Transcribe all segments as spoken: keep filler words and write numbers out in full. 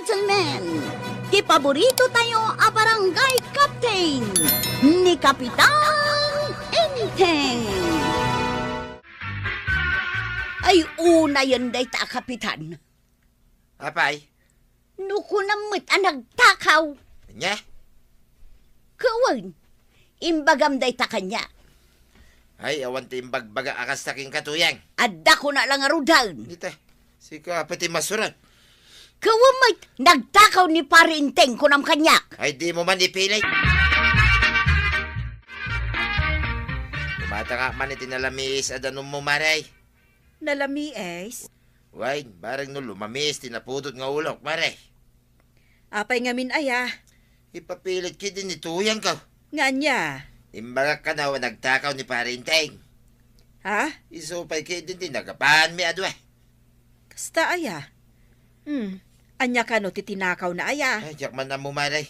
Gentlemen, ti paborito tayo a barangay captain, ni Kapitan Enteng. Ay, unayen dayta a kapitan. Apay? No kunam met a nagtakaw. Ania? Kawen, imbagam dayta kaniak. Ay, awan ti imbagbaga a kasta kenka, Tuyang. Adda kuna la ngaruden. Dita, sika pay ti masurat. Kawen met, nagtakaw ni Pare Enteng kunam kaniak. Ay, dimo man ipilit. Gumatangak man iti nalamiis a danummo, Mare. Nalamiis? Wen, bareng no lumamiis ti napudot nga ulok, Mare. Apay ngamin aya? Ipapilit ketdi ni Tuyangko. Nga ania? Imbagak kano a nagtakaw ni Pare Enteng. Ha? Isu pay ketdi ti nagapaanmi a dua. Kasta aya? Hmm. Ania kano ti tinakawna aya? Ay, diak man ammo, Mare.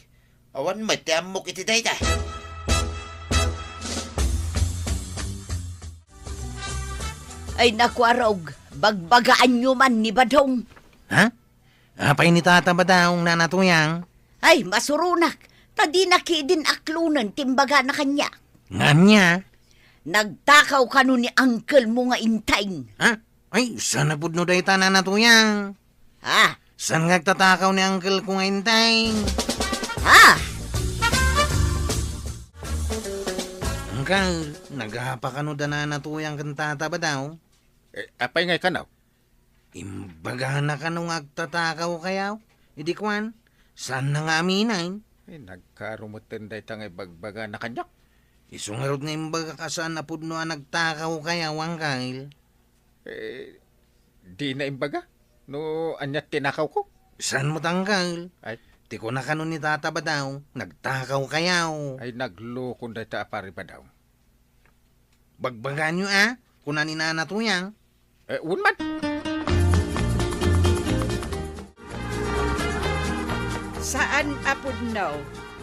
Awan met ti ammok iti dayta. Ay, naku, arog, bagbagaanyo man ni Badong. Ha? Apay ni Tata Badong, Nana Tuyang? Ay, masuronak, ta dina ketdin aklonen ti imbagana kaniak. Nga ania? Nagtakaw kano ni uncle mo nga Enteng. Ha? Ay, saan a pudno dayta, Nana Tuyang? Ha? Saan nga agtatakaw ni uncle ko nga Enteng? Ha? Uncle, nagapa kano da Nana Tuyang ken Tata Badong? Eh, apay ngay kano? Imbagana kano nga agtatakaw kayaw? Idi kuan, saanna nga aminen? Ay, nagkarumeten dayta nga ibagbagana kaniak. Isu ngarud nga imbagak a saan a pudno a nagtakaw kayaw, Uncle. Eh, dina imbaga no ania ti tinakawko. Saan met, Uncle? Ay. Ti kuna kano ni Tata Badong, nagtakaw kayaw. Ay, naglukon dayta a Pare Badong. Bagbagaanyo a, kuna ni Nana Tuyang. Eh, wen man. Saan a pudno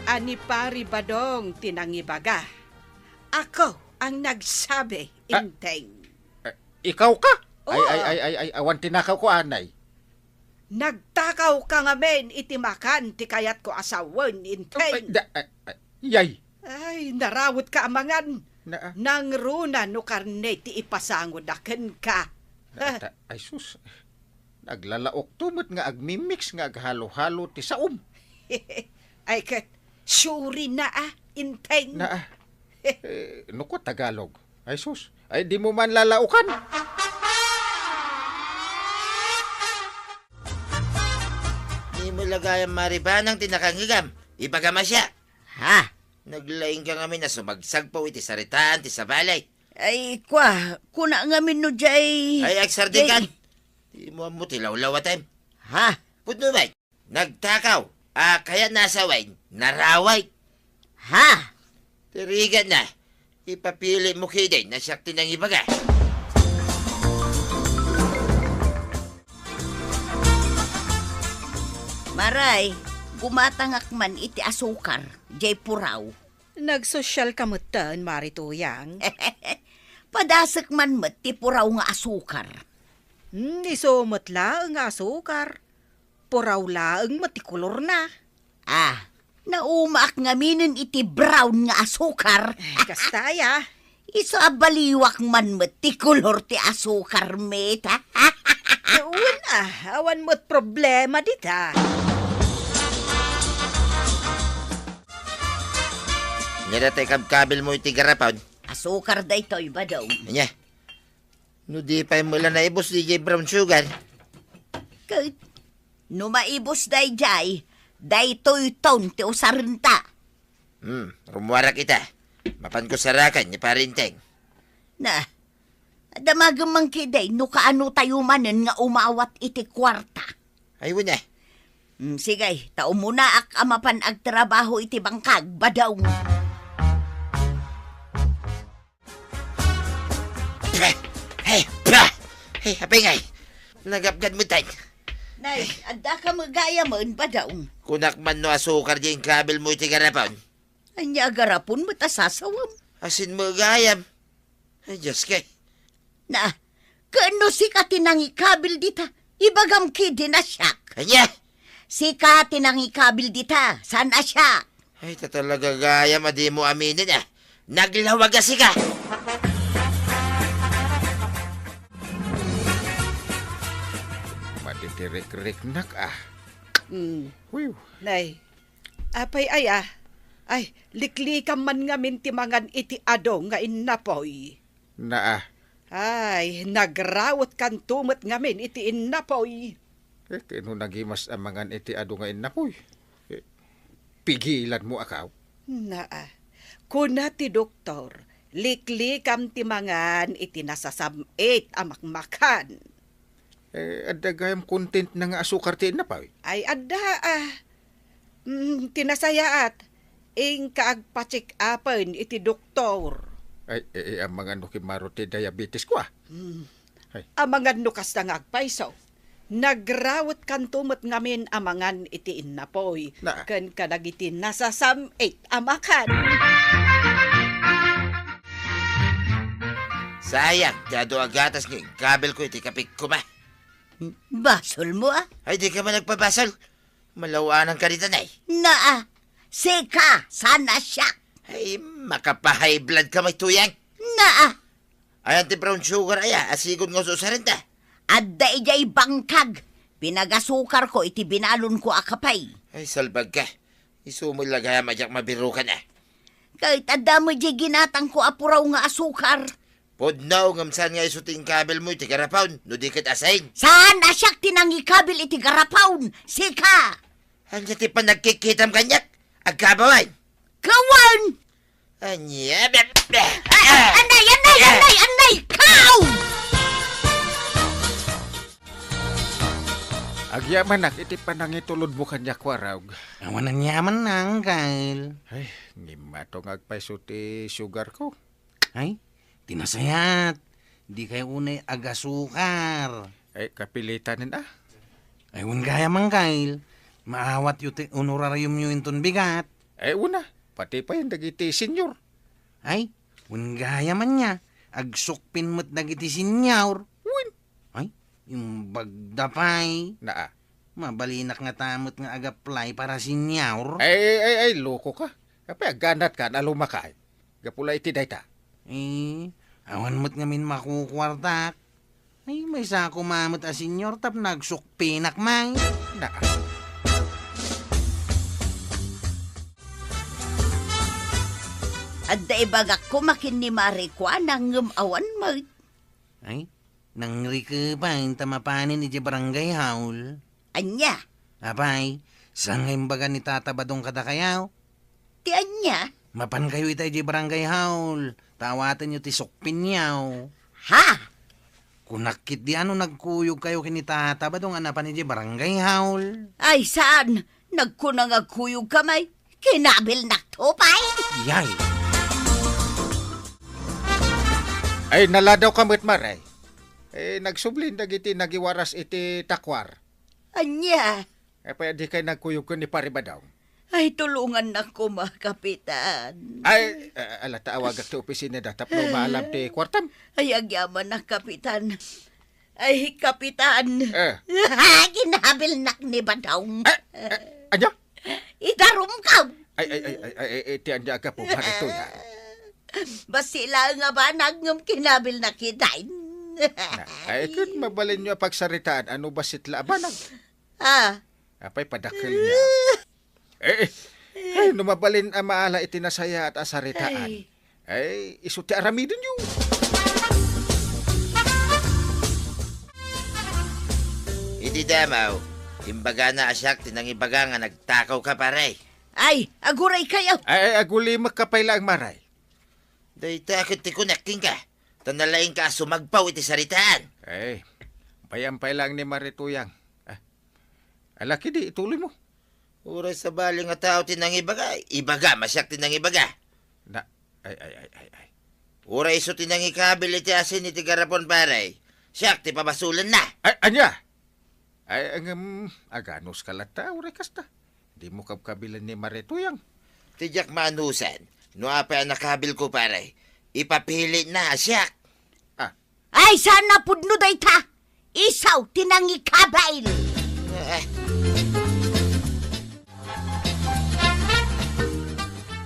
a ni Pare Badong ti nangibaga. Ako ang nagsabi, Ah. Enteng. Eh, ikaw ka? Ay, Oo. ay, ay, ay, ay, awan tinakawko, anay. Nagtakawka ngamin iti makan ti kayatko a sawen, Enteng. Ay, da, ay, ay, yay. Ay, narawet ka amangan. Na, ah. Nangruna no karne ti ipasangoda kenka. Na, ta, ay sus. Naglalaokto met nga agmi-mix nga aghalo-halo ti saom. Ay ket, sure na a, Enteng. Na, ah. Eh, no ko Tagalog. Ay sus, ay dimo man lalaokan. Dimo la gayam maribanang ti nakangngegam. Ibagam a siak. Ha? Naglaing ka ngamin a sumagsagpaw iti saritaan ti sabali. Ay, kua, kuna ngamin no jay, Ay, agsardengkan. Dimo ammo ti lawlawatem. Ha? Pudno met. Nagtakaw a kayatna a sawen, narawek. Ha? Ti rigatna, ipapilit mo ketdin a siak ti nangibaga. Maray, gumatangak man iti asukar, jay puraw. Nagsosyal ka metten, Mari Tuyang. Padasek man met ti puraw nga asukar. Hmm, isu met laeng nga asukar. Puraw laeng met ti kolorna. Ah, naumaak ngaminen iti brown nga asukar. Eh, kasta aya. Isu a baliwak man met ti kolor ti asukar met. Wen a, awan met problema dita. Ania dayta ikabkabil mo iti garapon? Asukar daytoy, Badong. Ania? No di pay met la naibus diay brown sugar. Ket no maibus daydiay, daytoyton ti usarenta. Hmm, rummuarak ita. Mapanko saraken ni Pare Enteng. Na, damagem man ketdi no kaano tayo manen nga umawat iti kuarta. Ay, wen a. Hmm, sige, ta umunaak a mapan agtrabaho iti bangkag, Badong. Bah! Hey, bah! Hey, apay ngay! Nagapgad met tay. Nay, adda ka met gayamen, Badong. Kunak man no asukar diay inkabil mo iti garapon. Ania a garapon met a sasawem? Asin met gayam. Ay, Dios kay. Na, ken no sika ti nangikabil dita, ibagam ketdin a siak. Ania? Sika ti nangikabil dita, saan a siak? Ay, ta talaga gayam a dimo aminen, a. Naglawag a sika! Matitirikriknak, a. Mm. Wiw. Nay, apay aya? Ay, liklikam man ngamin ti mangan iti adu nga innapoy. Naa. Ay, nagrawetkanto met ngamin iti innapoy. Eh, kano nagimas a mangan iti adu nga innapoy? Eh, pigilanmo a kao? Naa. Kuna ti doktor, liklikam ti mangan iti nasasam-it a makmakan. Eh, adda gayam content na nga asukar ti innapoy? Ay, adda, a. Mm, ti nasayaat, inka agpa-check-upen iti doktor. Ay, eh, eh, amangan no kimmaro ti diabetes ko, a. Mm. Ay. Amangan no kasta nga agpayso. Nagrawetkanto met ngamin a mangan iti innapoy, na, ken kadagiti nasasam-it a makan. Sayang, ti adu a gatas nga inkabilko iti kapik koma. Basolmo, a? Ay, dika man agpabasol. Malaw-ananka dita, nay. Naa, sika, saan a siak? Ay, makapa-high blood ka, may tuyang. Naa. Ayan ti brown sugar, aya, a sigud nga ususaran ta. Adda idiay bangkag. Pinagasukarko iti binalonko a kapay. Ay, salbag ka. Isu met la gayam a diak mabirukan, a. Ket adda met diay ginatangko a puraw nga asukar. Pudno, ngem saan nga isu ti inkabilmo iti garapon, no di ket asin? Saan a siak ti nangikabil iti garapon? Sika! Ania ti panagkikkitam kaniak? Agkabawan! Kawan! Ania? Be-, be-, Ah, ah, anay, anay, ah, anay, anay! Kao! Agyamanak iti panangitulodmo kaniak, Warog. Awan aniamanna, Angkel. Ay, ngimmato nga agpayso ti sugar ko. Ay, ti nasayaat, dikay unay agasukar. Ay, kapilitanen, a. Ay, wen gayam, Angkel. Maawatyo ti honorariumyo inton bigat. Ay, wen a, pati pay dagiti senior. Ay, wen gayam ania, agsukpin met dagiti senior. Wen. Ay, imbagda pay. Naa. Mabalinak ngata met nga ag-apply para senior. Ay, ay, ay, ay, loko ka. Apay, agganat ka, nalumakay. Gapu la iti dayta. Eh, awan met ngamin makukuartak. Ay, maysa koma met a senior tapno agsukpinak man. Naa. Adda ibagak koma ken ni Mare Kuana ngem awan met. Ay, nangrikepen ta mapanen idiay barangay hall. Ania? Apay, saan nga imbaga ni Tata Badong kadakayo? Ti ania? Mapankayo ita idiay barangay hall, ta awatenyo ti sukpinyo. Ha? Kunak ketdi a no nagkuyogkayo ken ni Tata Badong a napan idiay barangay hall. Ay, saan? Nagkuna nga agkuyogkami. Kinabilnakto pay. Yay. Ay, naladawka met, Mare. Eh, nagsublin dagiti nagiwaras iti takwar. Ania? Apay, dikay nagkuyog ken ni Pare Badong? Ay, tulongannak koma, Kapitan. Ay, a-, ala ta awagak ti opisinada tapno maalam ti kuartam. Ay, agyamanak, Kapitan. Ay, Kapitan. Eh. Kinabilnak ni Badong. Eh, eh, ania? Idarumkaw. Ay, ay, ay, ay, ay, ay, ti ania a gapu, Mare Tuyang? Bassit la nga banag ngem kinabilnak ita. Na, ay, ket mabalinyo a pagsaritaan, ano bassit la a banag? Ah. Apay, padakkel niya. Eh, eh. Ay, no mabalin a maala iti nasayaat a saritaan. Ay. Ay, isu ti aramidenyo. Idi damaw, imbagana a siak ti nangibaga nga nagtakawka, pare. Ay, aguray kayo! Ay, ay, agulimek ka pay laeng, Mare. Dayta ket ti kunak kenka, ta nalaingka a sumagpaw iti saritaan. Ay, bayam pay laeng ni Mare Tuyang. Ah, ala ketdi, ituloymo. Uray sabali nga tao ti nangibaga, ibagam a siak ti nangibaga. Na, ay, ay, ay, ay, ay. Uray isu ti nangikabil iti asin iti garapon, pare. Siak ti pabasolenna. Ay, ania? Ay, ngem, aganuska latta, uray kasta. Dimo kabkabilan ni Mare Tuyang. Ti diak maanusan, no apay a nakabilko, pare, ipapilitna a siak. Ah. Ay, saan a pudno dayta? Isu ti nangikabil. Eh.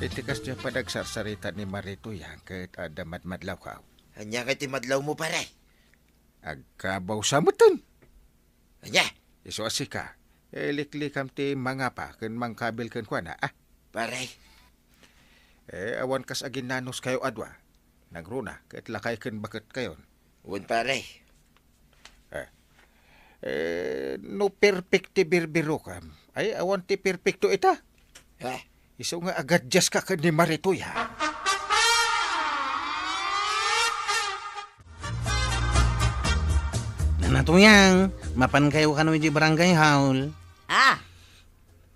Iti kasdiay panagsarsarita ni Mari Tuyang ket adda madmadlawko. Ania ngay ti madlawmo, pare? Agkabaw sa metten. Ania? Isu a sika, iliklikam ti mangapa ken mangkabil kenkuana, a? Pare. Eh, awan kas aginnanuskayo a dua. Nangruna ket lakay ken baketkayon. Wen, pare. Eh, eh, no perfect ti birbirokam, ay awan ti perfecto ita. Ha? Isu nga agaddiaska ken ni Mari Tuyang. Nana Tuyang, mapankayo kano iti barangay hall. Ah,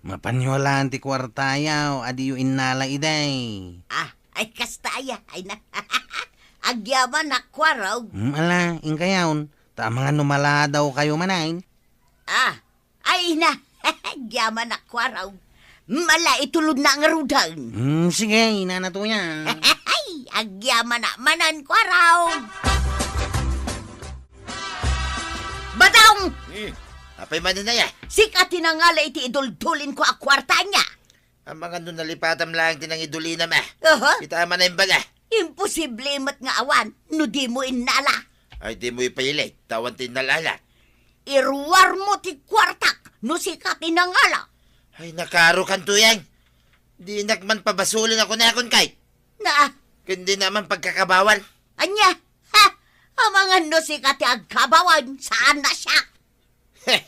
Mapanyo laeng ti kuartayo a diyo innala idiay. Ah, ay kasta aya, ay na. Agyamanak, kuarog. Hmm, ala, inkayon. Ta amangan no maladawkayo manen. Ah, ay na. Agyamanak, kuarog. Mala itulod na ngaruden. Hmm, sige, Nana Tuyang. Ay, agyamanak manen, kuarog. Badong! Eh, apay manen aya? Sika ti nangala iti iduldulin ko a kuarta ania? Amangan no nalipatam laeng ti nangidulinam a. Aha. Kita man a imbaga. Imposible met nga awan no dimo innala. Ay, dimo ipailit, ta awan ti innalala. Iruarmo ti kuartak no sika ti nangala. Ay, nakaaro kan, Tuyang. Dinak man pabasolin a kunakon kay. Na. Ken dina man pagkakabawan. Ania? Ha? Amangan no sika ti agkabawan, saan a siak. Heh,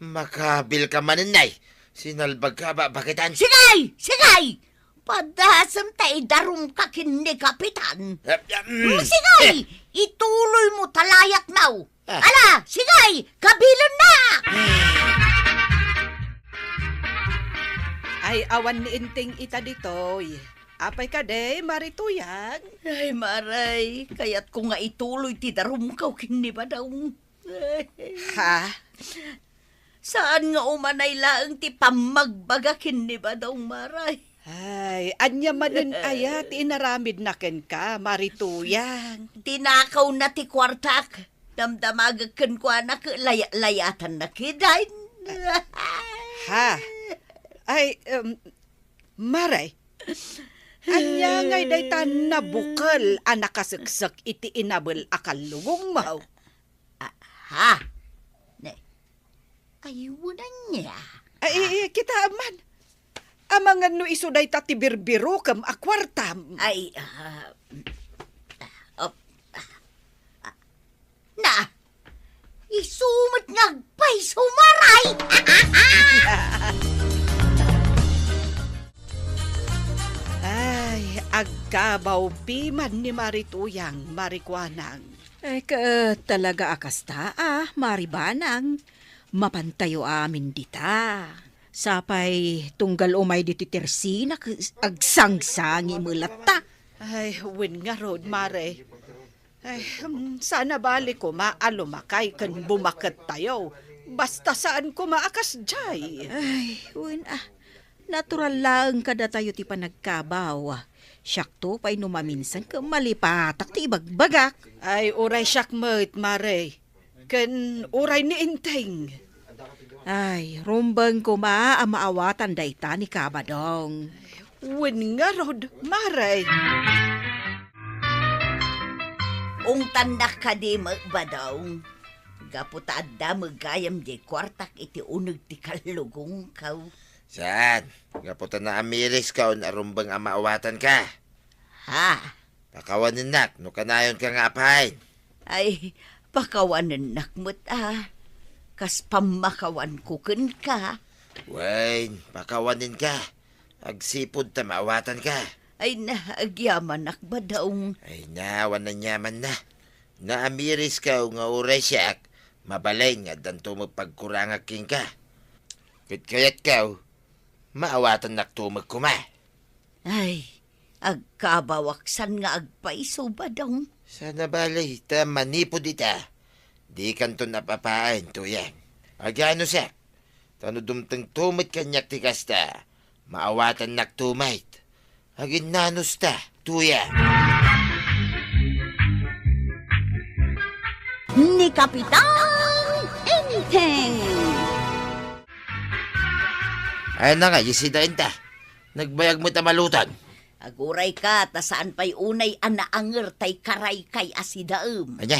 makabil ka manen, nay. Sinalbag ka ba, bakitan? Sigay! Sigay! Padasem ta idarum ka ken ni Kapitan. Eh, eh, mm, Sigay! Eh. Ituloy mo ta layat, maw. Ah. Ala, sigay! Kabilen na! Ay, awan ni Inting ita ditoy. Apay kadi, Mari Tuyang? Ay, Maray, kayatko nga ituloy ti darumkaw ken ni Badong. Ha? Saan nga umanay laeng ti pammagbaga ken ni Badong, Maray? Ay, ania manen aya ti inaramidna kenka, Mari Tuyang? Tinakawna ti kuartak. Damdamagek kenkuana ket laya-layatanna kidin. Ha? Ay, em, Maray, ania ngay dayta nabukel a nakaseksek iti inabel a kallugongmo? Ah, ha? Ne, ayunan niya. Ay, i-, i-, kita man. Amangan no isu dayta ti birbirokem a kuartam. Ay, ah, op, ah, na, isu met nga agpayso, Maray! Ay, agkabaw piman ni Mari Tuyang, Mari Kuanang. Ay, ket talaga a kasta, a, Mari Banang. Mapantayo amin dita. Sapay tunggal umay ditoy tersina, ket agsangsangi met latta. Ay, wen ngarud, Mare. Ay, hmm, saan a bali koma a lumakay ken bumakettayo. Basta saan koma a kasdiay. Ay, wen, a. Natural laeng kadatayo ti panagkabaw. Siakto pay no maminsan ket malipatak ti ibagbagak. Ay, uray siak met, Mare. Ken uray ni Inting. Ay, rumbeng koma a maawatan dayta ni Kabadong. Wen ngarud, Mare. Ungtannak kadi met, Badong. Gapu ta adda met gayam diay kuartak iti uneg ti kallugongko. Saan? Gapu ta naamiriskaon a rumbeng a maawatanka. Ha? Pakawanennak no kanayonka nga apayen. Ay, pakawanennak met a. Kas pammakawanko kenka. Wen, pakawanenka. Agsipud ta maawatanka. Ay na, agyamanak, Badong. Ay na, awan aniamanna. Naamiriskaw nga uray siak, mabalin nga addanto met pagkurangak kenka. Ket kayatkaw, maawatannakto met koma. Ay, agkabawak san nga agpayso, Badong. Saan a bali, ta manipud ita, dikanton ap-apaen, Tuyang. Aganusak, ta no dumtengto met kaniak ti kasta, maawatannakto met. Aginnanusta, Tuyang. Ni Kapitan Enteng. Ay na nga, isida inta. Nagbayag met a malutan. Agurayka ta saan pay unay a naanger tay karaykay a sidaem. Ania?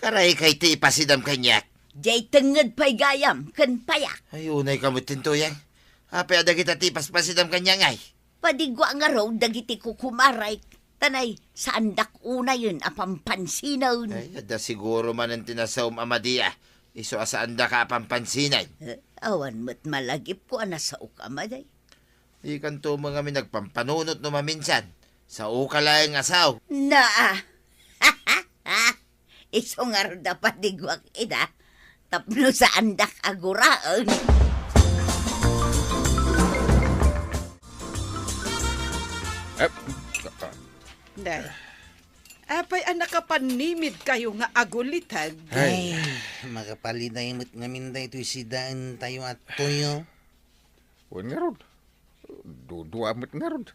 Karaykay ti ipasidam kaniak? Diay tengnged pay gayam ken payak. Ay, unay ka met, Tuyang. Apay a dagita ti ipaspasidam kaniak ngay? Padigua ngarud dagiti kukumarek, ta nay, saandak unayen a pampansinen. Ay, adda siguro manen ti nasaom a madi a. Isu a saandaka a pampansinen. Eh, awan met malagipko a nasaok a madi. Dikanto met ngamin agpampanunot no maminsan. Saoka laeng a sao. Naa. Isu ngarud a padiguak ida. Tapno saandak a guraen. Eh, Nay, apay a nakapannimidkayo nga aguliteg? Ay. Ay, makapaliday met ngamin daytoy sidaentayo a tuyo. Wen ngarud, dudua met ngarud.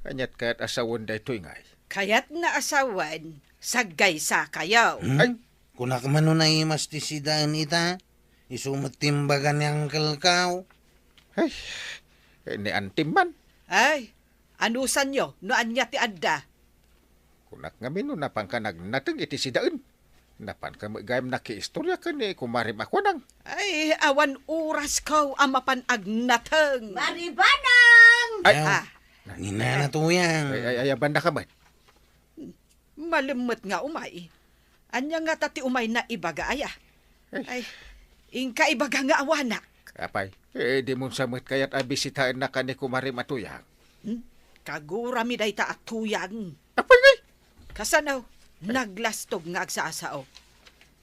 Aniat kayat a sawen daytoy ngay? Kayatna a sawen, saggaysakayo. Hmm? Ay. Kunak man no naimas ti sidaen ita, isu met ti imbaga ni Uncle Kao. Ay, eh, ni Antim man. Ay, anusanyo no ania ti adda? Kunak ngamin no napanka nagnateng iti sidaen. Napanka met gayam nakiistorya ken ni kumarem a Kuanang. Ay, awan orasko a mapan agnateng. Maribanang! Ay! Yaw, ah, ni Nana Tuyang. Ay, ay, ay, abanna ka met. Malemmet nga umay. Ania ngata ti umayna ibaga, aya? Ay. Ay, inka ibaga nga awanak. Apay, eh, di mo sa met kayat a bisitaennak a ni kumarem a Tuyang? Hmm? Kagurami dayta a Tuyang. Apay ngay? Kasano? Ay. Naglastog nga agsasao.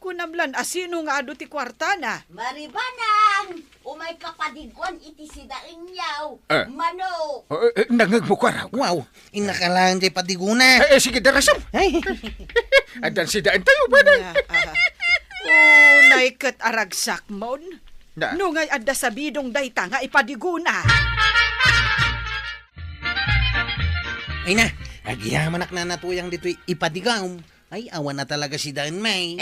Kunam lan a sino nga adu ti kuartana? Maribanang! Umay ka padiguan iti sidaenyo. Eh. Manok! Oh, eh, eh, nangngegmo, kuarok. Wow! Innaka laeng ti padiguna. Eh, eh, sige, darasam. Ay. Addan sidaentayo, pwede. Na, ah. Unay ket aragsakmon. Na. No ngay adda sabidong dayta nga ipadiguna. Ay na, agyamanak Nana Tuyang ditoy ipadigaw. Ay, awan na talaga sidaen, may.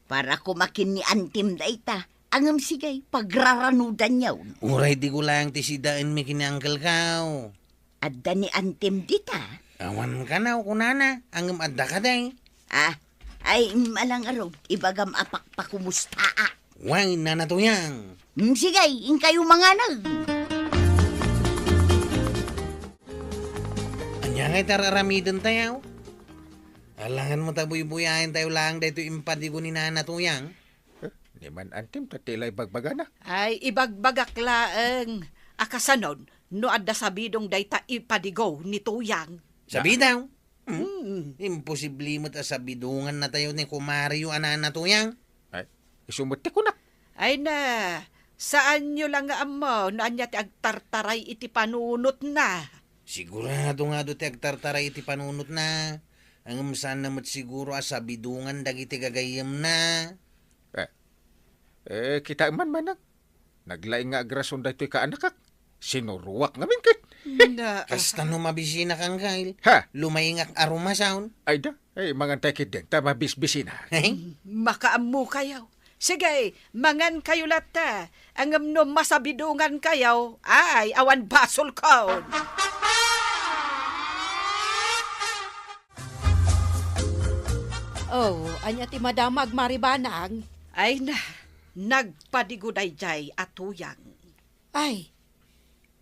Para kumakin ni Antim dayta. Ngem sige, pagraranudanyo. Uray di ko lang ti sidaenmi ken ni Uncle Kao. Adda ni Antim dita? Awan kano, kunana, ngem adda kadi. Ah, ay, malangarog, ibagam a pakpakumustaa. Wen, Nana Tuyang. Mm, sige, inkayo manganeg. Ania ngay ti ar-aramidentayo? Alangan mo ta buybuyaentayo laeng daytoy impadigo ni Nana Tuyang. Eh, ni man Antim ta ti la ibagbagana. Ay, ibagbagak laeng a kasanon no adda sabidong dayta ipadigo ni Tuyang. Sabidaw? Hmm? Hmm. Imposible met a sabidongannatayo ni kumareyo a Nana Tuyang. Ay, isu met ti kunak. Ay na, saanyo la nga ammo no ania ti agtartaray iti panunotna. Sigurado nga adu ti agtartaray iti panunotna. Ngem saanna met siguro a sabidongan dagiti gagayyemna. Eh, eh, kitaem man, manang. Naglaing nga agrason daytoy kaanakak. Sinuroak ngamin ket. Na, ah. Kasta no mabisina kan, Kyle. Ha? Lumaingak a rumasaon. Ay da, ay, mangantay ketdin, ta mabisbisina. Hey? Mm, makaammokayo. Sige, mangankayo latta. Ngem no masabidongankayo, ay, awan basolkon. Oh, ania ti madamag, Maribanang? Ay na, nagpadigo daydiay a Tuyang. Ay,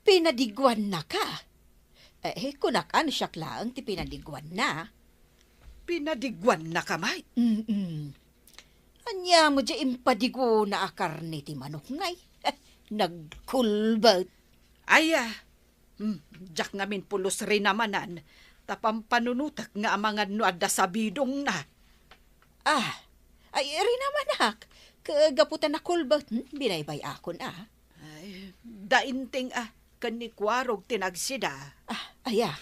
pinadiguannaka? Eh, kunak a no siak laeng ti pinadiguanna. Pinadiguannaka met? Mm-mm. Ania met diay impadigona a karne ti manok ngay? Nagkulbet. Ay, ah, Hmm, diak ngamin pulos rinamanan, ta pampanunotek nga amangan no adda sabidongna. Ah, ay, rinamanak. Ke-, gapu ta nakulbet, hmm, binaybay-akon, ah. Ay, dainting, ah, ken ni Kuarog ti nagsida. Ah, aya.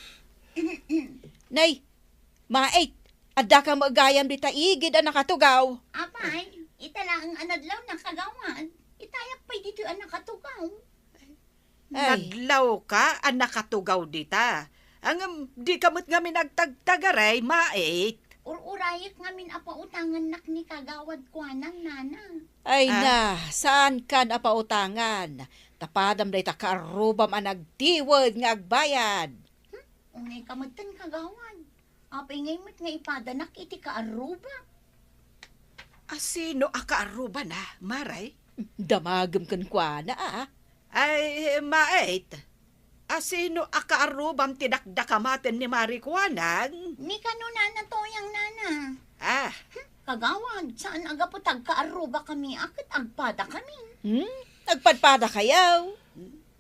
Nay, Mait, adda ka met gayam dita igid a nakatugaw. Apay, ita laeng a nadlaw nakagawad. Itayak pay ditoy a nakatugaw. Ay. Nadlawka a nakatugaw dita. Ngem, dika met ngamin agtagtagaray, Mait. Ur-urayek ngamin a pautangannak ni Kagawad Kuanang, Nana. Ay. Ah? Na, saankan a pautangan. Ta padam dayta kaarrubam a nagtiwed nga agbayad. Hmm? Unay ka metten, kagawad. Apay ngay met nga ipadanak iti kaarrubak? A sino a kaarrubana, Mare? Damagem kenkuana, a. Ay, mait. A sino a kaarrubam ti dakdakamaten ni Mari Kuanang? Ni kano Nana Toyang, Nana. Ah. Kagawad, saan a gapu ta agkaarrubakami a ket agpadakami? Hmm? Agpadpadakayo?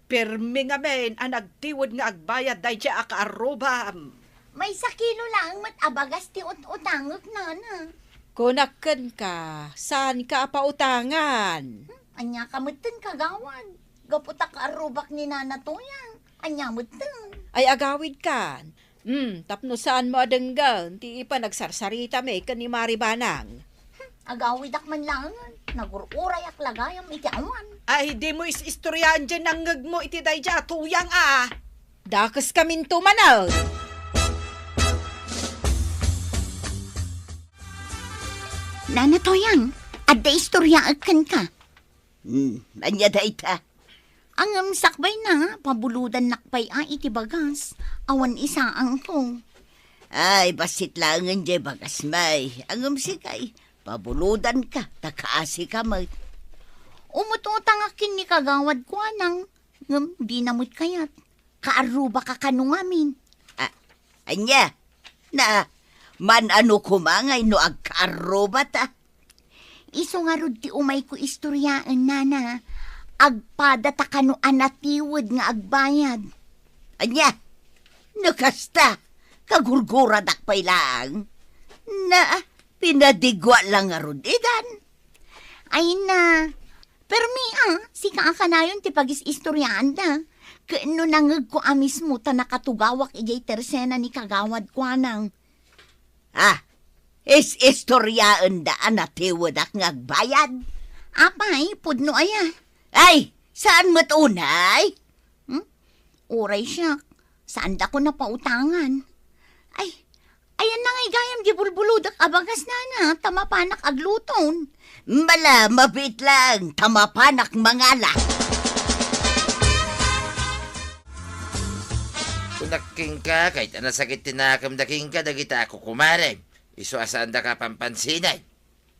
Permi ngamin a nagtiwed nga agbayad daydiay a kaarrubam. Maysa kilo laeng met a bagas ti ut-utangek, Nana. Kunak kenka, saanka a pautangan? Hmm, ania ka metten, kagawad? Gapu ta kaarrubak ni Nana Toyang. Ania metten? Ay, agawidkan. Hmm, tapno saanmo a denggen ti ipanagsarsarita mi ken ni Mari Banang. Agawidak man laengen, nagur-urayak la gayam iti awan. Ay, dimo is-istoriaan diay nangngegmo iti daydiay a Toyang a. Dakeskaminto manen. Nana Toyang, adda istoriaek kenka. Hmm, ania dayta? Ngem sakbayna, pabulodannak pay a iti bagas, awan isaangko. Ay, bassit laengen diay bagas, may. Ngem sikay, pabulodanka, ta kaasika met. Umut-utangak ken ni Kagawad Kuanang, ngem dina met kayat. Kaarrubaka kano ngamin. Ah, ania? Na, man-ano koma ngay no agkaarrubata? Isu ngarud ti umayko istoriaen, Nana. Agpadata kano a natiwed nga agbayad. Ania? No kasta, kagurguradak pay laeng. Na, pinadigua la ngarud idan. Ay na, permi a, sika a kanayon ti pagis-istoriaanda. Ket no nangngegko a mismo ta nakatugawak idiay tersena ni Kagawad Kuanang. Ah, is-istoriaenda a natiwedak nga agbayad? Apay, pudno aya? Ay, saan met unay? Hmm? Uray siak, saandako napautangan. Ay, ayanna ngay gayam di bulbulodek a bagas, Nana, ta mapanak agluton. Mala, mabiit laeng, ta mapanak mangala. Kunak kenka, kayat a nasakit ti nakemda kenka dagita a kukumarem. Isu a saandaka a pampansinan.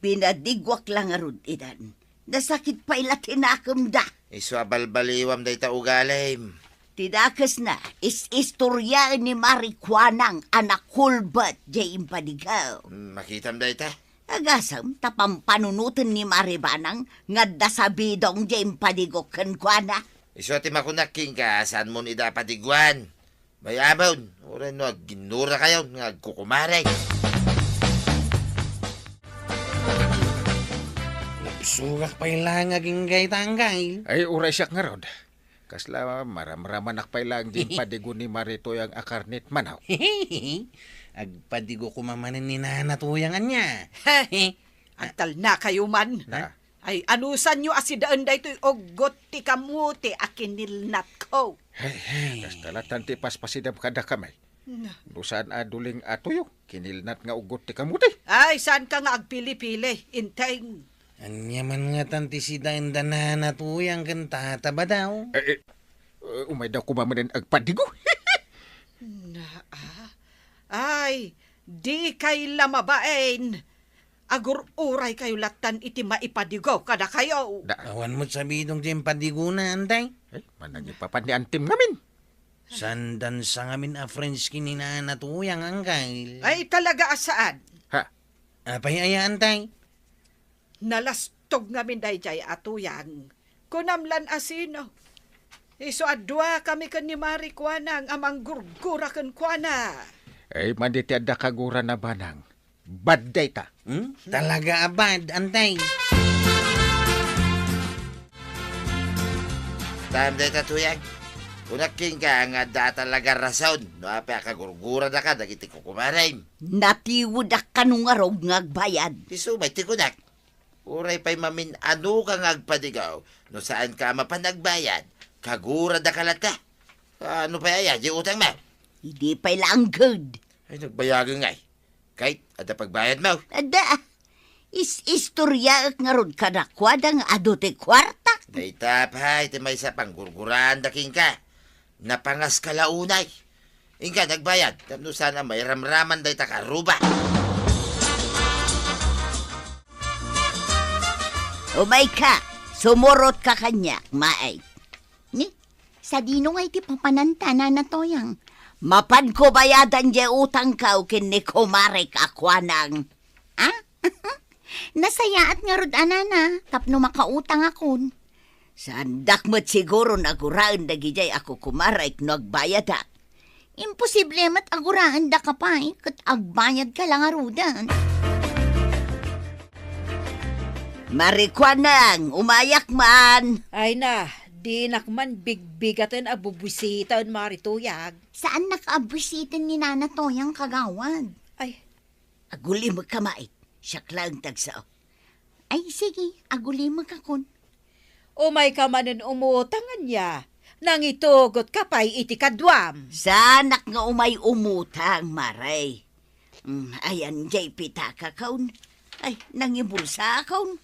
Pinadiguak la ngarud idan. Nasakit pay la ti nakemda. Isu a balbaliwam dayta ugalim. Ti dakesna, is-istoriaen ni Mari Kuanang a nakulbet diay impadigaw. Hmm, makitam dayta? Agasem ta pampanunoten ni Mari Banang nga adda sabidong diay impadigo kenkuana. Isu ti makunak kenka, saanmon ida a padiguan. Mayamon, uray no agginnurakayon nga agkukumareng. Nagsugak pay laeng agingga ita, Anggail. Ay, uray siak ngarud. Kasla maramramanak pay laeng diay impadigo ni Mari Toyang a karne ti manok. Agpadigo koma manen ni Nana Toyang ania. Agtalnakayo man. Na. Ay, anusanyo a sidaen daytoy uggot ti kamote a kinilnatko? Hey, hey. Kasta lattan ti ipaspasidam kadakami. Na. No saan a duling a tuyo, kinilnat nga uggot ti kamote. Ay, saanka nga agpili-pili, Inteng? Ania man ngatan ti sidaenda Nana Toyang ken Tata Badaw? Eh, eh, eh, umayda koma manen agpadigo. Na, ah? Ay, dikay la mabain. Agur-uraykayo lattan iti maipadigo kadakayo. Da. Awan met sabidong ti impadigona, Antay. Ay, manangipapan ni Antim ngamin. Sandan sa ngamin a friends ken ni Nana Toyang, Anggail. Ay, talaga a saan. Ha? Apay aya, Antay? Nalastog ngamin daydiay a Toyang. Kunam lan a sino. Isu a duakami ken ni Mari Kuanang a manggurgura kenkuana. Ay, madi ti adda kagurana, Banang. Bad dayta. Hmm? Talaga a bad, Antay. Taem dayta, Toyang. Kunak kenka nga adda a talaga rason no apay a kagurguradaka dagiti kukumarem. Natiwedak kano ngarud nga agbayad. Isu met ti kunak. Uray pay mamin-anoka nga agpadigaw, no saanka a mapan agbayad, kaguradaka latta. Ano pay aya, di utangmo? Idi pay la angged. Ay, nagbayagen ngay. Kayat, adda pagbayadmo? Adda. Is-istoriaek ngarud kadakuada nga adu ti kuartak. Dayta pay ti maysa a panggurguraanda kenka. Napangaska la unay. Inka, nagbayad. Tapno saan a mairamraman dayta karuba. Umayka, sumurotka kaniak, Maet. Ni, sadino ngay ti papananta, Nana Toyang? Mapanko bayadan diay utangko ken ni kumarek a Kuanang. Ha? Nasayaat ngarud a, Nana, tapno makautangakon. Saandak met siguron a guraen dagidiay a kukumarek no agbayadak. Imposible met a guraendaka pay ket agbayadka la ngaruden. Mari Kuanang, umayak man. Ay na, dinak man bigbigaten a bubuisiten, Mari Toyang. Saannak a buisiten ni Nana Toyang, kagawad. Ay, agulimekka, Maet. Siak laeng ti agsao. Ay, sige, agulimekakon. Umayka manen umutang ania. Nangitugotka pay iti kaduam. Saanak nga umay umutang, Mare. Mm, ayan, diay pitakakon. Ay, nangibulsakon.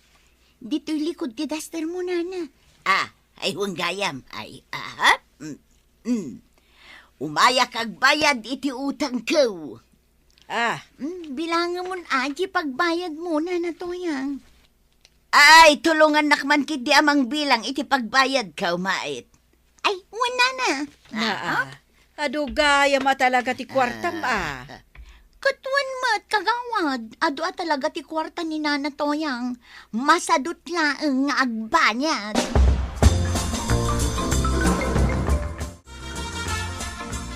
Ditoy likod ti dastermo, Nana. Ah, ay, wen gayam. Ay, aha. Mm, mm. Umayak agbayad iti utangko. Ah. Mm, bilangemon a diay pagbayadmo, Nana Toyang. Ay, tulongannak man ketdi a mangbilang iti pagbayadko, Maet. Ay, wen, Nana. Naa. Ah? Adu gayam a talaga ti kuartam, ah. Ah. Ket wen met, kagawad, adu a talaga ti kuarta ni Nana Toyang. Masadut laeng nga agbayad.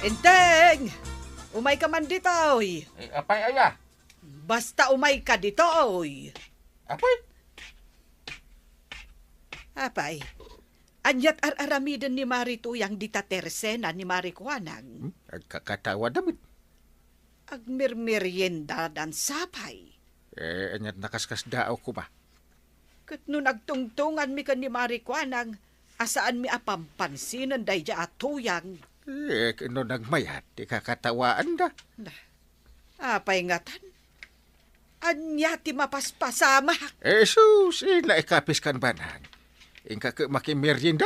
Enteng! Umayka man ditoy. Eh, apay aya? Basta umayka ditoy. Apay? Apay, aniat ar-aramiden ni Mari Toyang dita tersena ni Mari Kuanang? Hmm? Agkakatawa damit. Agmermeriendadan sapay. Eh, aniat nakaskasdaaw koma? Ket no nagtungtunganmi ken ni Mari Kuanang, a saanmi a pampansinen daydiay a Toyang. Eh, no nagmayat, ti kakatawaanda. Nah, apay ngatan? Ania ti mapaspasamak? Eh, sus, eh, naikapis kan banang. Inka ket makimerienda.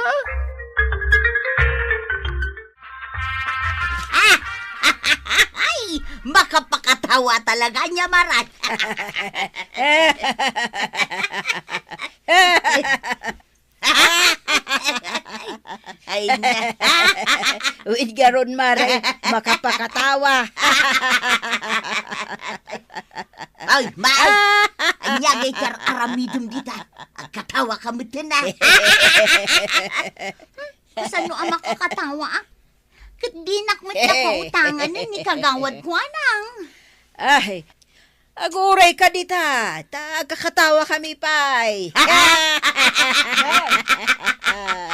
Ay, makapakatawa talaga nia, Maray. Ay, na. Uy, garon, Maray, makapakatawa. Ay, ma-, ay, ania ngay ti ar-aramidem dita. Agkatawa ka met, na. Kasano a makakatawa, ah? Ket dinak met nakautangan ni Kagawad Kuanang. Ay, aguray ka dita, ta agkakatawa kami pay.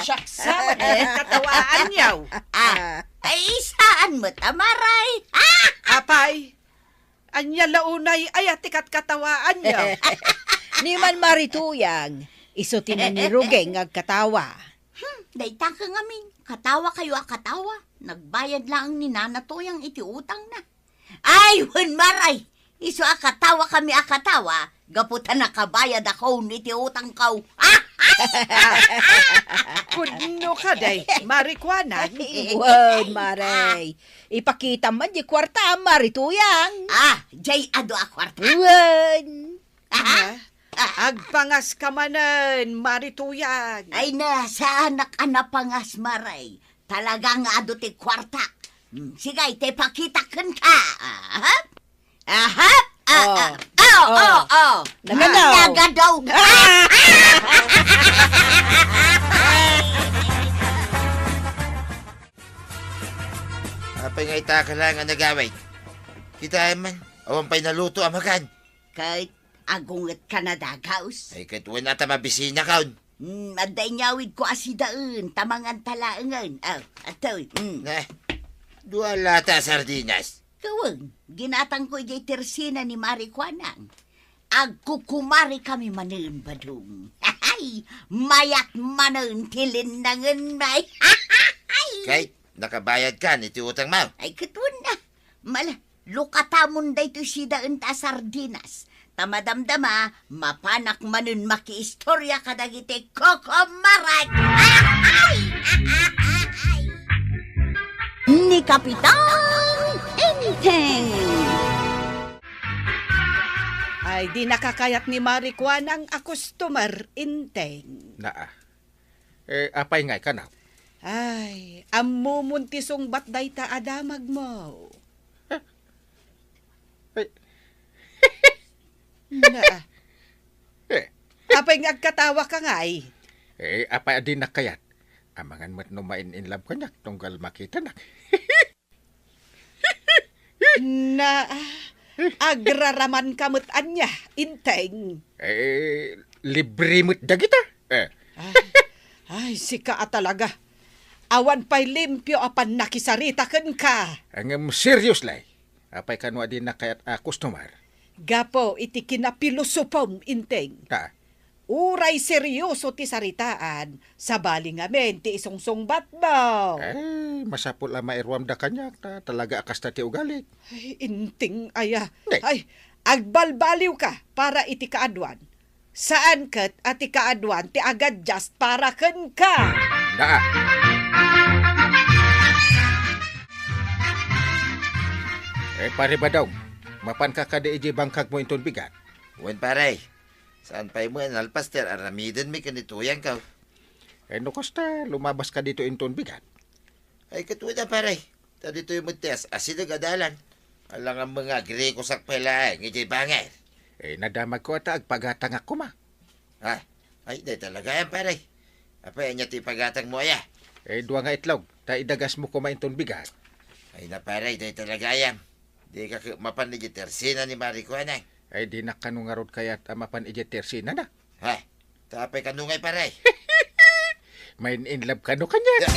Siak sa, agkatawaanyo. Ah, ay, saan met a Maray? Apay, ania la unay aya ti katkatawaanyo? Ni man Mari Toyang, isu ti nangiruging nga agkatawa. Hmm, dayta ket ngamin, katawa kayo a katawa. Nagbayad laeng ni Nana Toyang iti utangna. Ay, wen, Maray, isu a katawa kami a katawa, gapu ta nakabayad akon iti utangko. Pudno ka, day, Mari Kuanang. Wen, Maray. Ipakitam man di kuarta, Mari Toyang. Ah, jay adu a kuarta. Wen. Aha. Ah, agpangas ka manen, Mari Toyang. Ay na, saanak a napangas, Maray. Talaga nga adu ti kuarta. Hmm, sige, ti pakitak kenka. Aha. Aha. Ah, oh, ah, oh, oh, oh. Nagadaw. Nagadaw. Ah! Apay nga ita ka lang nga nagaway? Kita man, awan pay naluto a makan. Ket agunget ka na, Dagaus. Ay, ket wen a ta mabisina kaon. Hmm, adda inyawidko a sidaen, ta manganta laengen. Ah, atoy, hmm. Nah, dua lata a sardinas. Kawen, ginatangko idiay tersena ni Mari Kuanang. Agkukumari kami manen, Badong. Hay, mayat manen ti linnangen, may. Kay, nakabayad ka ni ti utang mo? Ay, ket wen na. Mala, lukatamon daytoy sidaen ta sardinas. Ta madamdama, mapanak manen makiistorya kadagiti kukumarek. Ni Kapitan Dinaka kayat ni Mari Kuanang a customer, Inteng. Naa. Eh, apay ngay kano? Ay, ammomon ti sungbat dayta a damagmo. Eh, eh. Naa. Eh. Apay nga agkatawaka ngay? Eh, apay a dinak kayat? Amangan met no main-in love kaniak tunggal makitanak. Na, agraramanka met ania, Inteng? Eh, libre met dagita. Eh. Ay, ay, sika a talaga. Awan pay limpio a pannakisarita kenka. Ngem seriously, apay kano a dinak kayat a customer? Gapu iti kinapilosopom, Inteng. Ah. Uray serioso ti saritaan, sabali ngamin ti isungsungbatmo. Eh, masapul a mairuamda kaniak ta talaga a kasta ti ugalik. Ay, Inteng aya. Ay, agbalbaliwka para iti kaaduan. Saan ket a ti kaaduan ti agadjust para kenka. Naa. Eh, Pare Badong, mapanka kadi idiay bangkagmo inton bigat? Wen, pare. Saan pay met a nalpas ti ar-aramidenmi ken ni tuyangko. Eh, no kasta, lumabaska ditoy inton bigat? Ay, ket wen a, pare. Ta ditoy met ti as-asideg a dalan. Alangan met nga agrikosak pay laeng idiay bangir. Eh, nadamagko a ta agpagatangak koma. Ha? Ay, dayta la gayam, pare. Apay, ania ti ipagatangmo aya? Eh, dua nga itlog. Ta idagasmo koma inton bigat. Ay na, pare, dayta la gayam. Dika ket mapan idiay tersina ni Mari Kuanang. Ay, dinak kano ngarud kayat a mapan idiay tersinana. Ha? Ta apay kano ngay, pare? Main-in love kano kaniak.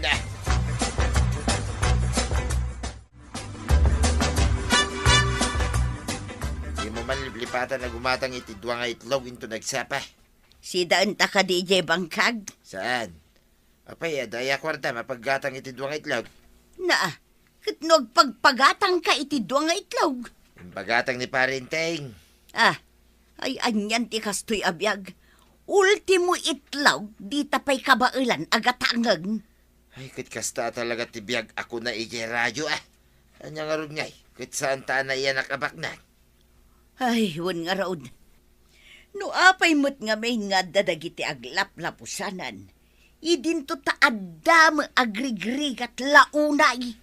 Na. Dimo man liplipatan a gumatang iti dua nga itlog inton agsapa. Sidaenta kadi idiay bangkag? Saan? Apay, adda aya kuarta mapaggatang iti dua nga itlog? Naa, ket no agpagpagatangka iti dua nga itlog? Impagatang ni Pare Inteng. Ah, ay anian ti kastoy a biag? Ultimo itlog, dita pay kabaelan a gatangen. Ay, ket kasta a talaga ti biag a kuna idiay radyo, ah. Ania ngarud ngay, ket saanta a naiyanak a baknang? Ay, wen ngarud. No apay met ngamin nga adda dagiti aglaplapusanan, idinto ta adda met agrigrigat la unay.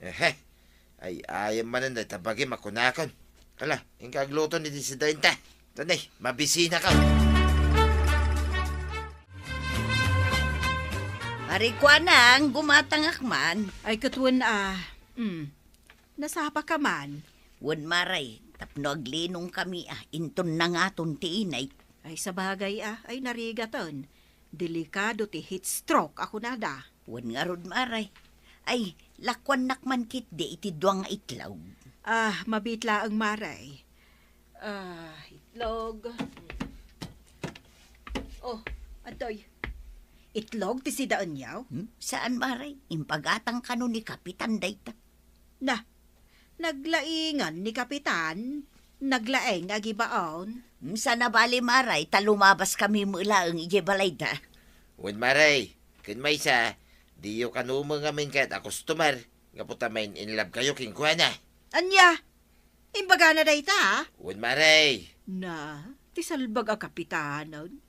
Ehe. Ay, ayan manen dayta bagim a kunakon. Ala, inka agluto ni disidainta. Tanay, mabisinakon. Mari Kuanang, gumatangak man. Ay, ket wen a. Mm. Nasapaka man? Wen, Mare, tapno aglinongkami a, inton nangaton ti init. Ay, sabagay a, ay narigaten. Delikado ti heat stroke a kunada. Wen ngarud, Mare. Ay, lakuannak man ketdi iti dua nga itlog. Ah, mabiit laeng, Mare. Ah, itlog. Oh, adtoy. Itlog ti sidaenyo? Hmm? Saan, Mare? Impagatang kano ni Kapitan dayta. Na, naglaingan ni Kapitan, naglaeng a gibaon. Hmm, sana bali, Mare, ta lumabaskami met laeng idiay balayda. Wen, Mare, ken maysa, diyo kano met ngamin kayat a customer, gapu ta main-in love kayo kenkuana. Ania? Imbagana dayta? Wen, Mare. Na, ti salbag a kapitanen.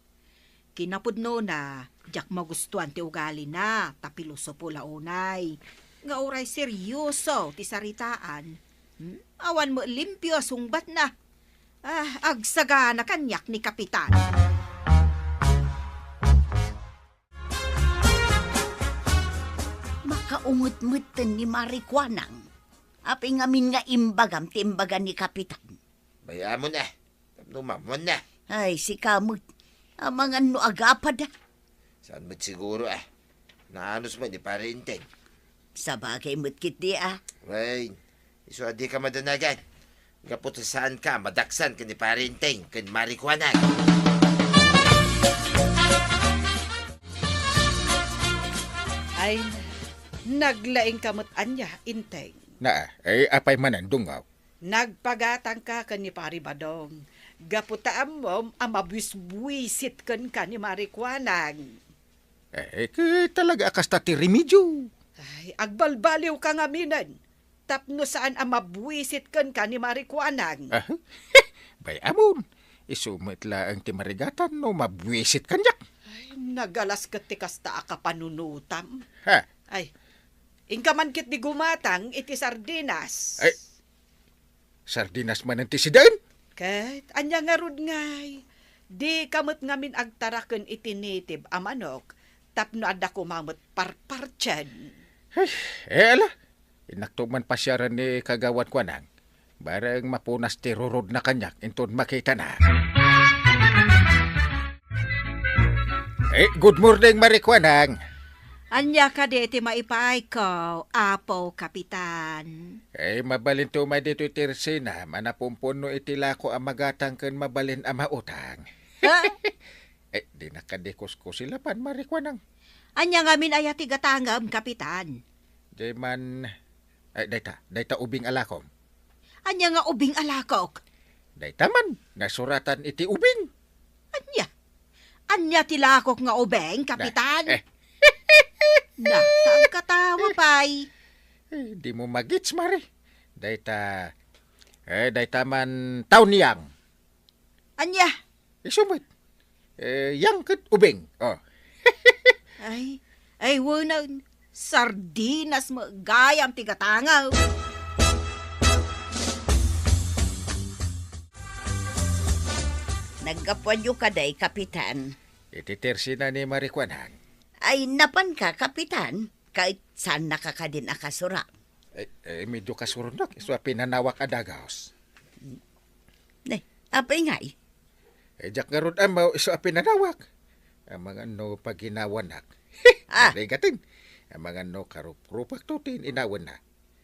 Kinapudnona, diak magustuan ti ugalina, ta pilosopo la unay. Nga uray seryoso ti saritaan, hmm? Awan met limpio a sungbatna. Ah, agsagana kaniak ni Kapitan. Makaungetmetten ni Mari Kuanang. Apay ngamin nga imbagam ti imbaga ni Kapitan? Bay-amon a, tapno maammuanna. Ay, sika met. Amangan no agapad a. Saan met siguro a. Naanus met ni Pare Inteng. Sabagay met ketdi a. Wen, isu a dika madanagan. Gapu ta saanka a madaksan ken ni Pare Inteng ken Mari Kuanang. Ay, naglaingka met ania, Inteng? Naa, ay apay manen, Dungaw? Nagpagatangka ken ni Pari Badong, gapu ta ammom a mabuisbuisit kenka ni Mari Kuanang. Eh, ket talaga a kasta ti remedyo. Ay, agbalbaliwka ngaminen, tapno saan a mabuisit kenka ni Mari Kuanang. Ah, pay ammon. Isu met laeng ti marigatan no mabuisit kaniak. Ay, nagalas ket ti kasta a kapanunotam. Ha? Ay, inka man ketdi gumatang iti sardinas. Ay, sardinas manen ti sidaen? Ket ania ngarud ngay? Dika met ngamin agtaraken iti native a manok tapno adda koma met parpartien. Ay, eh, ala. Innakto man pasiaren ni Kagawad Kuanang. Bareng mapunas ti rurodna kaniak inton makitana. Eh, good morning, Mari Kuanang. Ania kadi ti maipaayko, Apo Kapitan? Eh, mabalinto umay ditoy Tersina, manapumpunno iti lako a magatang ken mabalin a mautang. Ha? Eh, dinak kadi kuskusilapan, Mari Kuanang. Ania ngamin aya ti gatangem, Kapitan? Di man, ay, dayta, dayta ubing a lakom. Ania nga ubing a lakok? Dayta man, nasuratan iti ubing. Ania? Ania ti lakok nga ubing, Kapitan? Na, eh. Na, ta agkatawa pay. Eh, di mo magits, Mari. Dayta, eh, dayta man tauniang. Ania? Isu met. Eh, yang ket ubing. Oh. Ay, ay, wenan. Sardinas met gayam ti gatangem. Naggapuanyo kadi, Kapitan? Iti Tersina ni Mari Kuanang. Ay, napanka, Kapitan? Ket saannaka kadin a kasura? Eh, eh, medyo kasuronak, isu a pinanawak a dagus. Ne, apay ngay? Eh, diak ngarud ammo isu a pinanawak. Amangan no paginawanak. Ah. Narigatin. Amangan no karuprupakto ti inawanna.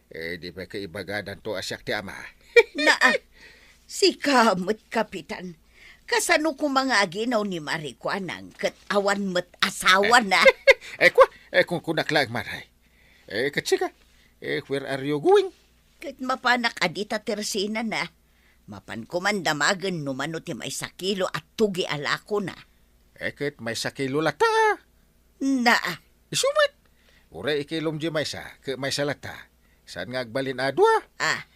Eh, di ba kaibagadanto a siak ti ama? Naa, sika met, Kapitan. Kasano koma nga aginaw ni Mari Kuanang ket awan met asawana? Eh, kua, eh, kunkunak laeng, Mari. Eh, ket sika, eh, where are you going? Ket mapanak a dita Tersinana. Mapan koman damagen no mano ti maysa kilo a tugi a lakona. Eh, ket maysa kilo latta. Naa. Isu met. Uray ikilom di maysa, ket maysa latta. Saan nga agbalin a dua? Ah.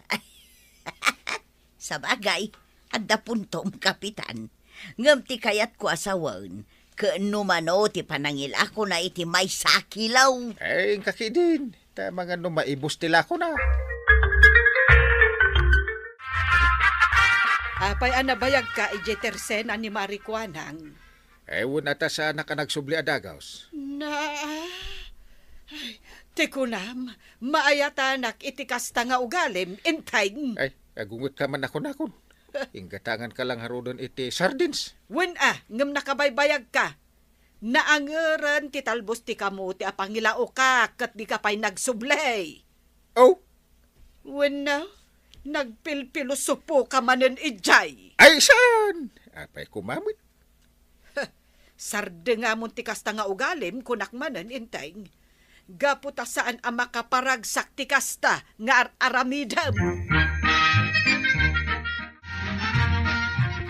Sabagay, adda puntom, Kapitan. Ngem ti kayatko a sawen, ket no mano ti panangilakona iti maysa a kilo. Ay, inka ketdin. Ta amangan no maibus ti lakona. Apay a nabayagka idiay Tersena ni Mari Kuanang? Ay, wen a ta saanak a nagsubli a dagus. Na, ay, ti kunam, maayatanak iti kasta nga ugalim, Enteng. Ay, agungetka man a kunakon. Inggatanganka lang ngaruden iti sardines. Wen a, ngem nakabaybayagka. Naangeren ti talbos ti kamote a pangilaoka ket dika pay nagsubli. Oh? Wenno, nagpilpilosopoka manen idiay. Ay, saan? Apay koma met? Sardengamon ti kasta nga ugalim, kunak manen, Enteng. Gapu ta saan a makaparagsak ti kasta nga ar-aramidem.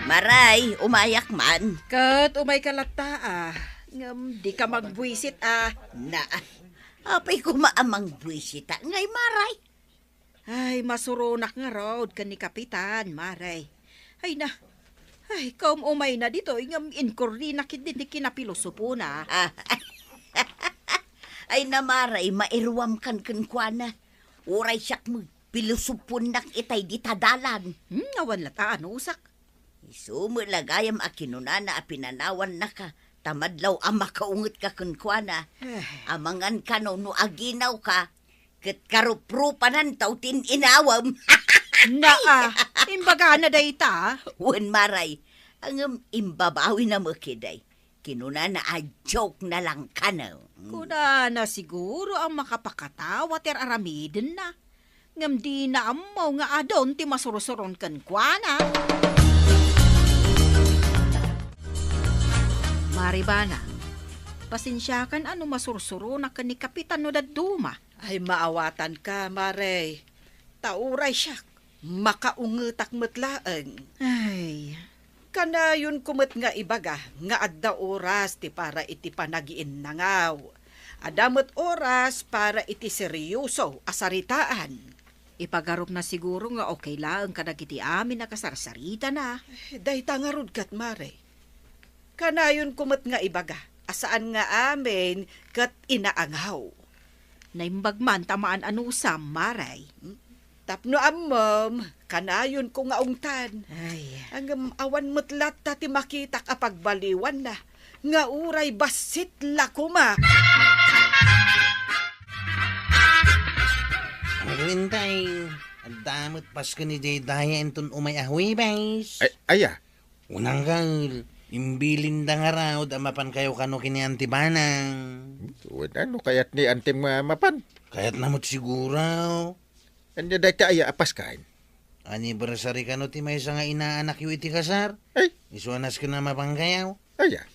Maray, umayak man. Ket umayka latta, a. Ngem dika mangbuisit, a. Na, apay koma a mangbuisita ngay, Maray? Ay, masuronak ngarud ken ni Kapitan, Maray. Ay na, ay, kaum-umayna ditoy ngem inkurdinak iti kinapilosopona. Ah, ay na, Maray, mairuamkan kenkuana. Uray siak met, pilosoponnak itay dita dalan. Hmm, awan latta a nanusak. Isu met la gayam a kinunana a pinanawannaka, ta madlaw a makaungetka kenkuana. Eh. Amangan kano no aginawka, ket karupropananto ti in-inawem. Naa, imbagana dayta? Wen, Maray, ngem imbabawina met ketdi. Kinunana a joke na lang kano. Kunana siguro a makapakatawa ti ar-aramidenna. Ngem dina ammo nga adun ti masursuron kenkuana. Maribana, pasensiakan a no masursuronak ken ni Kapitan no dadduma. Ay, maawatanka, Mare. Ta uray siak, makaungetak met laeng. Ay. Kanayonko met nga ibaga nga adda oras ti para iti panagiinnangaw. Adda met oras para iti seryoso a saritaan. Ipagarupna siguro nga okay laeng kadagiti amin a kasarsaritana. Eh, dayta ngarud ket, Mare. Kanayonko met nga ibaga a saan nga amin ket inaangaw. Naimbag man ta maan-anusam, Mare. Tapno ammom, kanayonko nga ungtan. Ay. Ngem awan met latta ti makitak a pagbaliwanna, nga uray bassit la koma. Ano, Inteng? Adda met pasken idiay daya inton umay a Huwebes. Ay, aya? Unanggal, imbilinda ngarud a mapankayo kano ken ni Auntie Banang. Wen, ano kayat ni Auntie nga mapan? Kayatna met siguro. Ania dayta aya a pasken? Anniversary kano ti maysa nga inaanakyo iti kasar? Ay. Isu a nasken a mapankayo. Aya.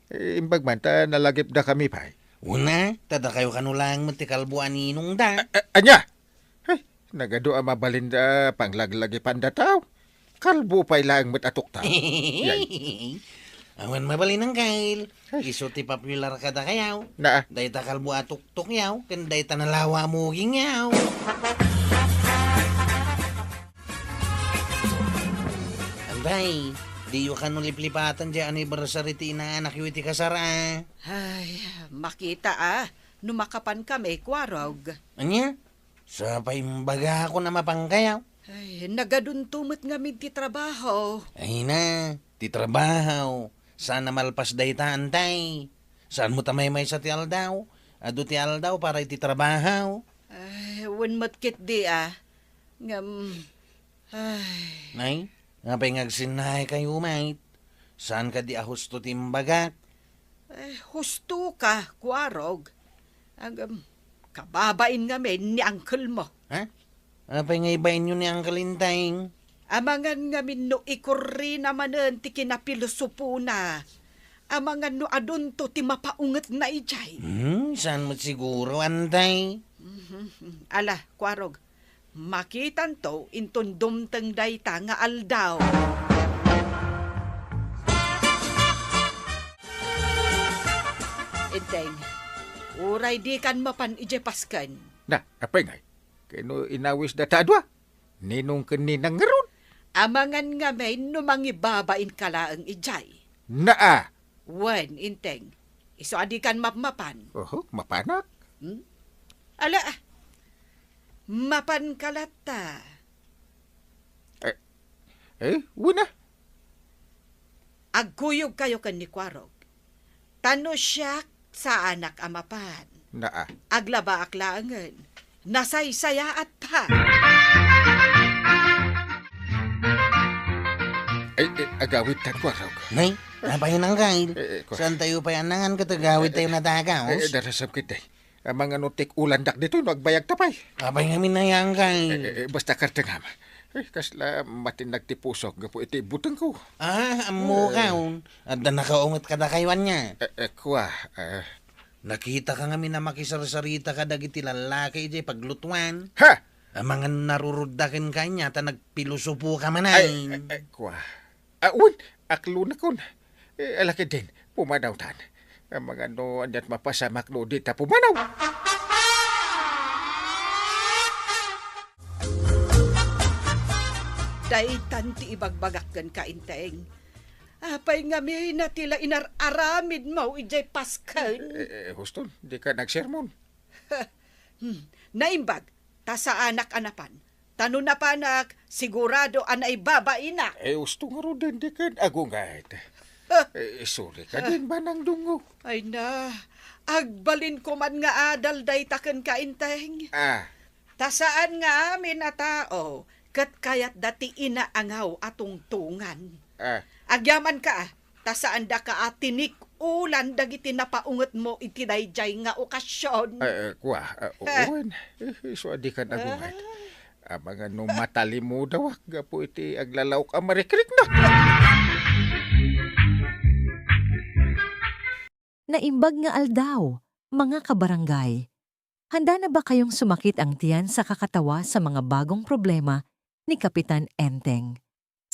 Eh, imbag man ta nalagipdakami pay. Una, ta dakayo kano laeng met ti kalbo a ninongda. A-, a-, ania? Ay, nagadu a mabalin da panglaglagipanda tao. Kalbo pay laeng met a tuktaw. Yay. Awan mabalin, Angkel. Ay. Isu ti popular kadakayo. Naa. Dayta kalbo a tuktukyo, ken dayta nalawa a mugingyo. Antay, diyo kano liplipatan diay anniversary ti inaanakyo iti kasar a. Ay, makita a, no makapan kami, Kuarog. Ania? Sa pay imbagakon a mapankayo? Ay, nagadunto met ngamin ti trabaho. Ay na, ti trabaho. Saan a malpas dayta, Antay? Saan mo ta maymaysa ti aldaw? Adu ti aldaw para iti trabaho. Ay, wen met ketdi a. Ngem, ay. Nay, apay nga agsinnakayo met? Saan kadi a husto ti imbagak? Eh, husto ka, Kuarog. Agam, kababain ngamin ni uncle mo. Ha? Apay nga ibainyo ni Uncle Inteng? Amangan ngamin no ikurrina manen ti kinapilosopona. Amangan no adunto ti mapaungetna idiay. Hmm, saan met siguro, Antay? Mhm. Ala, Kuarog, makitanto inton dumteng dayta nga aldaw. Inteng, uray dikan mapan idiay pasken. Na, apay ngay? Kano inawis data a dua? Ninong ken ninang ngarud? Amangan ngamin no mangibabain ka laeng idiay. Naa! Wen, Inteng, isu a dikan mapmapan. Oho, mapanak. Hmm? Ala, ah. Mapan ka latta. Eh, eh, wen a. Agkuyog kayo ken ni Kuarog. Ta no siak, saanak a mapan. Naa. Aglabaak laengen. Nasaysayaat ta. Ay, eh, agawid ta, Kuarog. Nay, apay, Uncle? Eh, eh, Kuarog. Saan tayo pay annangan ket agawid tayo nadagaw? Eh, eh, darasam kita, eh. Amangan no tik-ulandak ditoy no agbayag ta pay. Apay ngamin aya, Uncle? Eh, eh, eh, basta kartengam. Eh, kasla matinag ti pusok gapu iti butengko. Ah, ammo Eh. kaon. Adda nakaunget kadakayo ania? Eh, eh, kua, eh. Nakitaka ngamin a makisarsarita kadagiti lallaki idiay paglutuan. Ha? Amangan narurudda kenka ania ta nagpilosopoka manen. Ay, ay, ay, kua. Ah, wen, aklonakon. Eh, ala ketdin, pumanawtan. Amangan no ania't mapasamak no dita pumanaw. Daytan ti ibagbagak kenka, Inteng. Apay ngamin a ti la inar-aramidmo idiay pasken? Eh, eh, huston, dika nagsermon. Hmm, naimbag, ta saanak a napan. Ta no napanak, sigurado a naibabainak. Eh, husto ngaruden, diken agunget. Eh, sorry kadin, Banang Dungo. Ay na, agbalinko man nga adal dayta kenka, Inteng. Ah. Ta saan nga amin a tao ket kayatda ti inaangaw a tungtongan. Ah. Agyamanka, ta saandaka a tinik-ulan dagiti napaungetmo iti daydiay nga okasion. Eh, eh, kua, eh, wen, eh, isu a dikan agunget. Amangan no matalimudawak gapu iti aglalaok a marikriknak. Naimbag nga aldaw, mga kabarangay. Handa na ba kayong sumakit ang tiyan sa kakatawa sa mga bagong problema ni Kapitan Enteng?